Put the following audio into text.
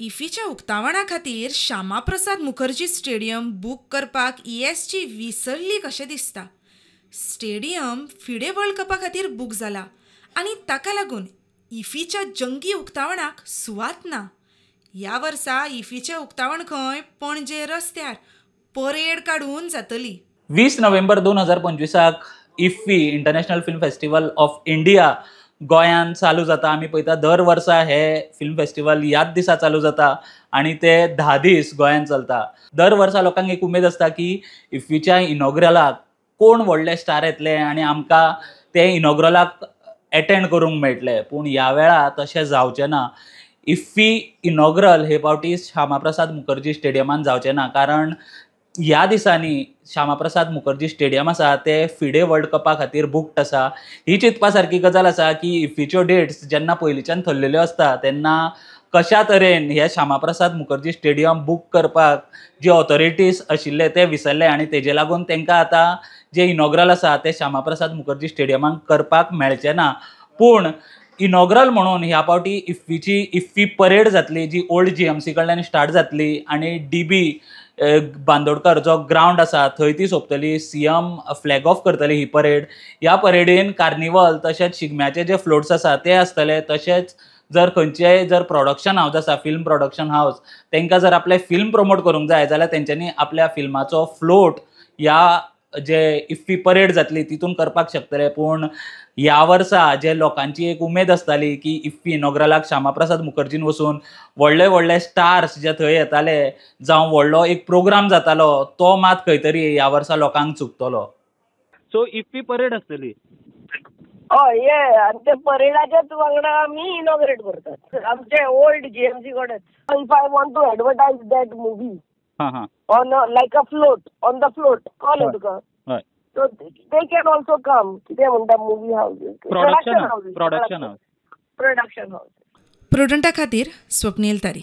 इफ्फीच्या उक्तावणा खातीर Shyama Prasad Mukherjee stadium book करपाक ESG विसरली कशें दिसता. स्टेडियम फिडे वर्ल्ड कपा खातीर बूक जाला आनी ताका लागून इफ्फीच्या जंगी उक्तावणाक सुवात ना. ह्या वर्सा इफ्फीचें उक्तावण खंय पणजे रस्त्यार परेड काडून जातली. 20 नोव्हेंबर 2025 IFFI, International Film Festival of India, गोंयांत चालू जाता. आमी पळयता दर वर्सा हे फिल्म फेस्टिवल ह्याच दिसा चालू जाता आनी ते 10 दीस गोंयांत चलता. दर वर्सा लोकांक एक उमेद आसता की इफ्फीच्या इनॉग्रलाक कोण व्हडले स्टार येतले आनी आमकां ते इनॉग्रलाक एटेंड करूंक मेळटले. पूण ह्या वेळा तशें जावचें ना. इफ्फी इनॉग्रल हे फावटी श्यामाप्रसाद मुखर्जी स्टेडियमान जावचें ना, कारण ह्या दिसांनी श्यामाप्रसाद मुखर्जी स्टेडियम आसा ते फिडे वर्ल्ड कपा खातीर बुक्ड आसा. ही चिंतपा सारकी गजाल आसा की इफ्फीच्यो डेट्स जेन्ना पयलींच्यान थरलेल्यो आसता तेन्ना कशा तरेन हे श्यामाप्रसाद मुखर्जी स्टेडियम बूक करपाक जे ऑथॉरिटीज आशिल्ले ते विसरले आनी तेजे लागून तांकां आतां जे इनॉग्रल आसा ते श्यामाप्रसाद मुखर्जी स्टेडियमाक करपाक मेळचें ना. पूण इनॉग्रल म्हणून ह्या फावटी इफ्फीची इफ्फी परेड जातली जी ओल्ड जीएमसी कडल्यान स्टार्ट जातली आनी डीबी बांदोडकर जो ग्रावंड आसा थंय ती सोंपतली. सीएम फ्लॅग ऑफ करतली ही परेड. ह्या परेडीन कार्निवल तशेंच शिगम्याचे जे फ्लोट्स आसा ते आसतले. तशेंच जर खंयचेय जर प्रोडक्शन हावज आसा, फिल्म प्रोडक्शन हावज, तांकां जर आपलें फिल्म प्रमोट करूंक जाय जाल्यार तेंच्यांनी आपल्या फिल्माचो फ्लोट ह्या जे इफ्फी परेड जातली तितून करपाक शकतले. पूण ह्या वर्सा जे लोकांची एक उमेद आसताली की इफ्फी इनॉग्रलाक श्यामाप्रसाद मुखर्जीन वचून व्हडले व्हडले स्टार्स जे थंय येताले जावं व्हडलो एक प्रोग्राम जातालो तो मात खंय तरी ह्या वर्सा लोकांक चुकतलो. सो इफ्फी परेड आसतली. हय, ये आनी ते परेडाच्याच वांगडा आमी इनॉग्रेट करतात आमचे ओल्ड जीएमसी कडेन. If I want to advertise that movie on like a float, on the float, कळ्ळें तुका? So they can also come. कितें म्हणटा movie house, production house, production house. प्रुडंटा खातीर स्वप्नील तारी.